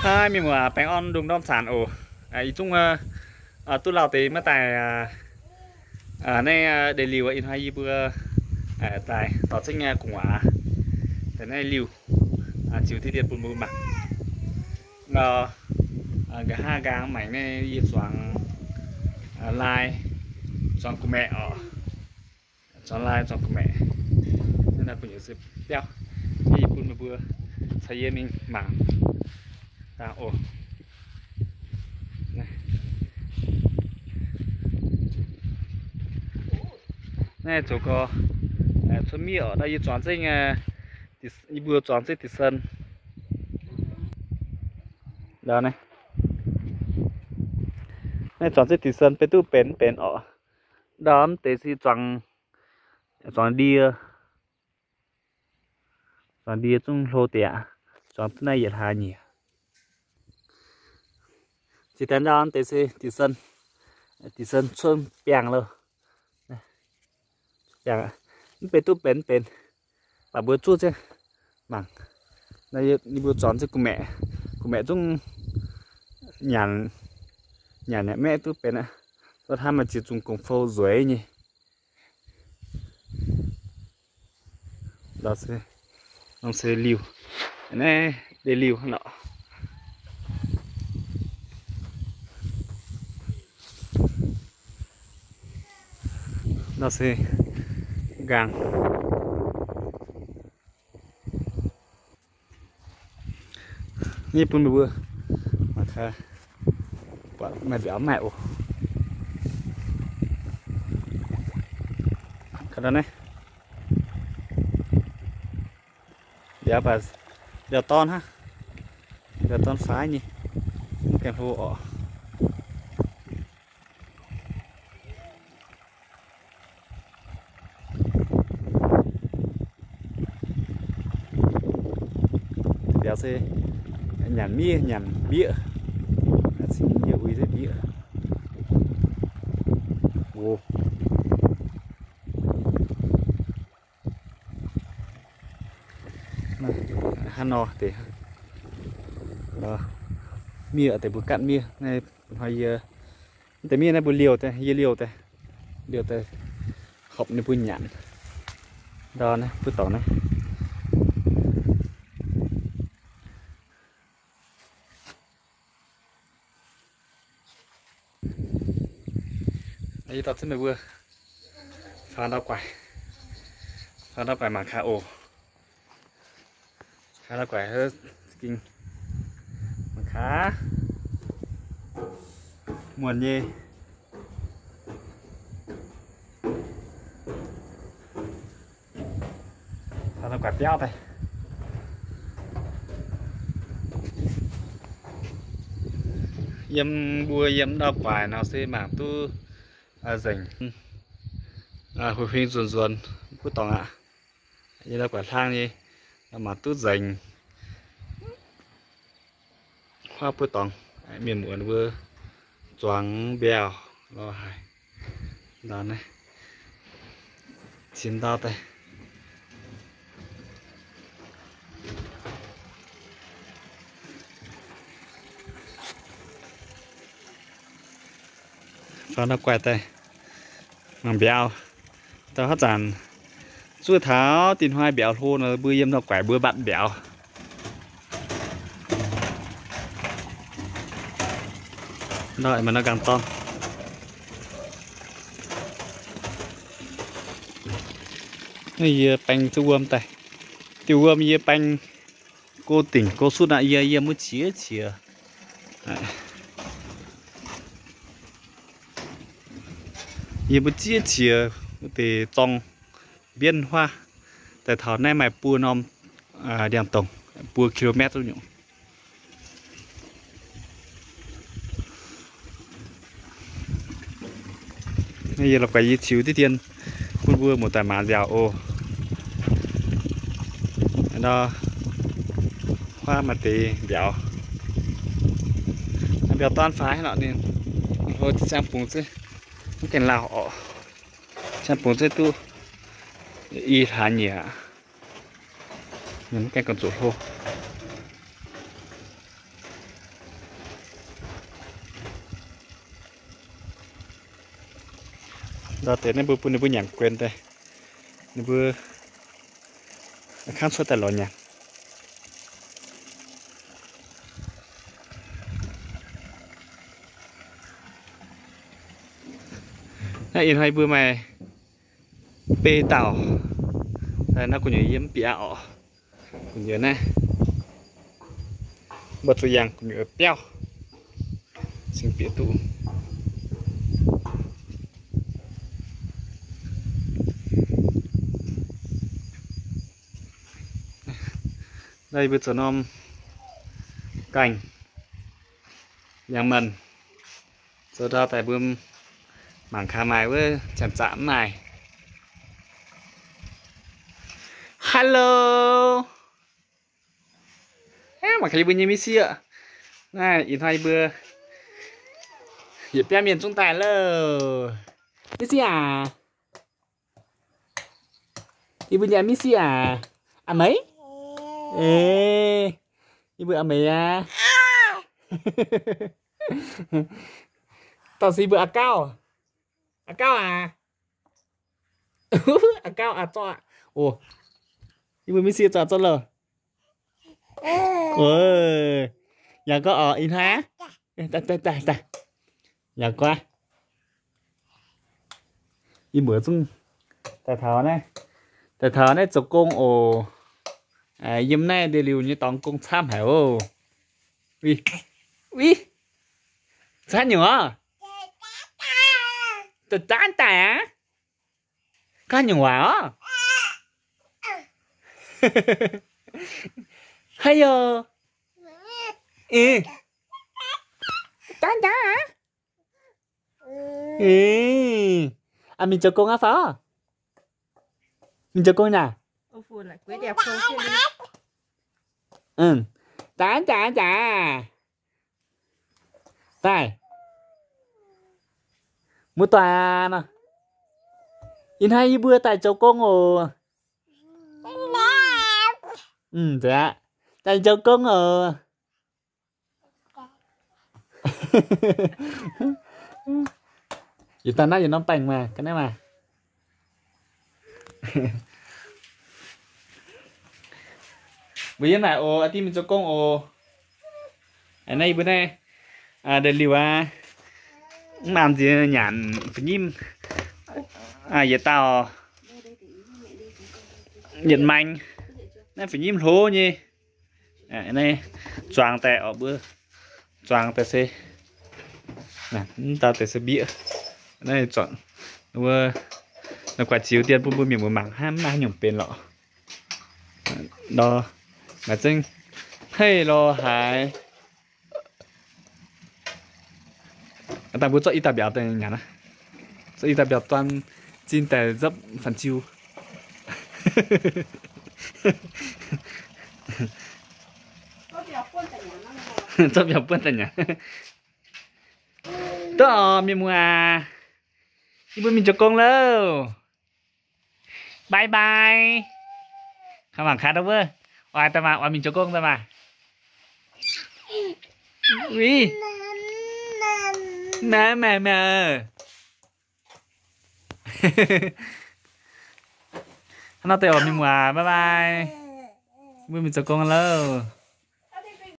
Aa, mienh muoz, baengh orn lungh ndorm saanc oc. Ih zungv duqv lauh deix maiv daaih naaiv deix liuh, ih hnoi yie mbuo daaih dorh zengv gu'nguaaz daaih naaiv liuh ziux diqv dien bun mbuo mangc. Nqa'haav nqaang maengc naaiv yie zuangx lai, zuangx gu'maeqc oc. Zuangx lai zuangx gu'maeqc. Naaiv bun yie se biauv, yie bun meih mbuo caux yie mingh mangc dangh oc. Naaiv zoux gau, cuotv miev oc. Ndau yie zuangx zengv, yie mbuo zuangx zengv dix cent. Ndau naaiv, naaiv zuangx zengv dix cent benx duqv benx mv benx oc. Ndau mv deix se zuangx, zuangx ndie, zuangx ndie zungv hlo deix aqv. Zuangx duqv naaiv yietc hlaax nyieqc. Zinh daaih ndau mv deix se dix cent, dix cent cuotv biangh loh. Mv benx duqv benx mv benx, baac mbuo zuov zengv mangc. Ninh mbuo zuangx zengv gu'maeqc, gu'maeqc zungv nyanc, nyanc maeqv duqv benx aqv. Zorqv hnamv maaih ziex zungh gong-fou nzueic nyei. Nor se liuh, naaiv deix liuh lorqc. Nor se nqaang. Yie bun meih mbuo mangc gaax, buatc maaih mbiauz maaih oc. Ga'naaiv mbiauz baac mbiauz dorn hnangv, mbiauz dorn faix nyei, mv gaengh hlo oc. Mbiauz se nyanc miev nyanc mbieqv, cingx yie uix zengv mbieqv. Ov, hnangv nor deix, miev deix mbuo gatv miev naaiv, hnoi yie deix miev naaiv mbuo liouh daaih, yie liouh daaih, liouh daaih horpc ninh mbuo nyanc. Ndau naaiv mbuo dorngx naaiv. Yie dorh zunv meih mbuo faaux ndau guaix, faaux ndau guaix mangc gaax oc. Faaux ndau guaix, ging mangc gaax, muonc nyei. Faaux ndau guaix biauv daaih. Yiem mbuo yiem ndau guaix nor se mangc duqv nzengc, huing huing nzuonx nzuonx buov dorngx aqv. Yiem ndau guaix hlang nyei, mangc duqv nzengc. Huaav buov dorngx, mienh muoz ninh mbuo zuangx mbiauz lorz haic. Ndau naaiv, cin ndau daaih. Faaux ndau guaix daaih mangc mbiauz. Ndau haav zanc zuov taux dinh hnoi mbiauz hlo nor, mbuo yiem ndau guaix mbuo mbatv mbiauz. Ndau maaih ndau nqaang dorn. Yie baeng zuqc wuom daaih. Diuh wuom yie baeng go dingc go sutv aqv. Yie, yie mbuo qiex qiex, yie mbuo qiex qiex deix zorng mbienv huaav daaih taux naaiv maaih buo norm ndiangx-dongc, buo kilometer nyungc. Naaiv yie la'guaih yie ziux diqv dien bun mbuo muoz-doic mangc nziaauc oc. Ndau huaav maaih deix mbiauz. Mbiauz dorn faix lorqc, ninh hlo ziangx bungx zeiv, mv gaengh lauh orqc. Ziangx bungx zeiv duqv i hlaax nyieqc aqv. Mv gaengh gauh zuqc hlo. Ndau deix naaiv mbuo bun ninh mbuo nyanc guen daaih, ninh mbuo kangv cuotv daaih lorz nyanc. Naaiv ih hnoi mbuo maaih beiv dauh. Naaiv gu'nyuoz yiem bieqc oc. Gu'nyuoz naaiv, mbuo zuqc yangh gu'nyuoz biauv, cingx bieqc duqv. Naaiv mbuo zoux norm gaengh yangh mienh, zoux ndau daaih mbuo mangc gaax maaih wuov janx-zaqc mv maaih. Hello. Mangc gaax yie mbuo nyei miv sieqv. Naaiv ih hnoi yie mbuo yietc biauv mienh zungv daaih loh. Miv sieqv aac, yie mbuo nyei miv sieqv aac, a'meix. Yie mbuo a'meix aqv. Dauh se yie mbuo a'gauv. A'gauv aac. A'gauv aac, zorqv aqv. O, yie mbuo miv sieqv zorqv, zorqv loh. Yaac gorngv oc, ih hnoi aqv. Daaih, daaih, daaih. Yaac gorngv, yie mbuo zungv daaih taux naaiv, daaih taux naaiv zoux gong oc. Yiem naaiv ndeic-liuh nyei dorngx gong camv haic oc. Uix, uix, camv nyungc oc. Daaih zaanv daaih aqv. Gaav nyungc waac oc. Haaix yoc? Ih, zaanv daaih aqv. Ih, aa, mingh zoux gong aqv faaux? Mingh zoux gong nyei aac? Daaih, daaih, daaih. Daaih. Muoz-doic aac nor. Ih hnoi yie mbuo daaih zoux gong oc. Mv zeiz aqv. Daaih zoux gong oc. Yietc dauh naaiv yietc norm baengc maah, ga'naaiv maah. Mbuo yiem naaic oc, aa dingh mingh zoux gong oc. Naaiv yie mbuo naaiv, ndeic-liuh aqv, mv maanh nziex nyanc fa'nyimv, yietc dauh yietc maengx. Naaiv fa'nyimv hlo nyei. Naaiv zuangx daaih oc, mbuo zuangx daaih se, mv dauh deix se mbieqv. Naaiv zuangx, wuov, naaiv guaix ziux dien bun mbuo mienh muoz mangc hnangv, mv maaih haaix nyungc benx lorqc. Lorh, maaih zengv hei lorh haaix. Dangh mbuo zorqv i dauh mbiauz daaih nyanc aqv. Zorqv i dauh mbiauz duan zinh daaih nzopv fan-ziu. Zorqv mbiauz buonv daaih nyanc. Duqv oc, mienh muoz aac. Yie mbuo mingh zoux gong loh. Bye bye. Kaav mangc kaav wuov. Oix daaih maah, oix mingh zoux gong daaih maah. Uix. Maah, maah, maah. Hnangv nor deix oc, mienh muoz, bye bye. Mbuo mingh zoux gong loh.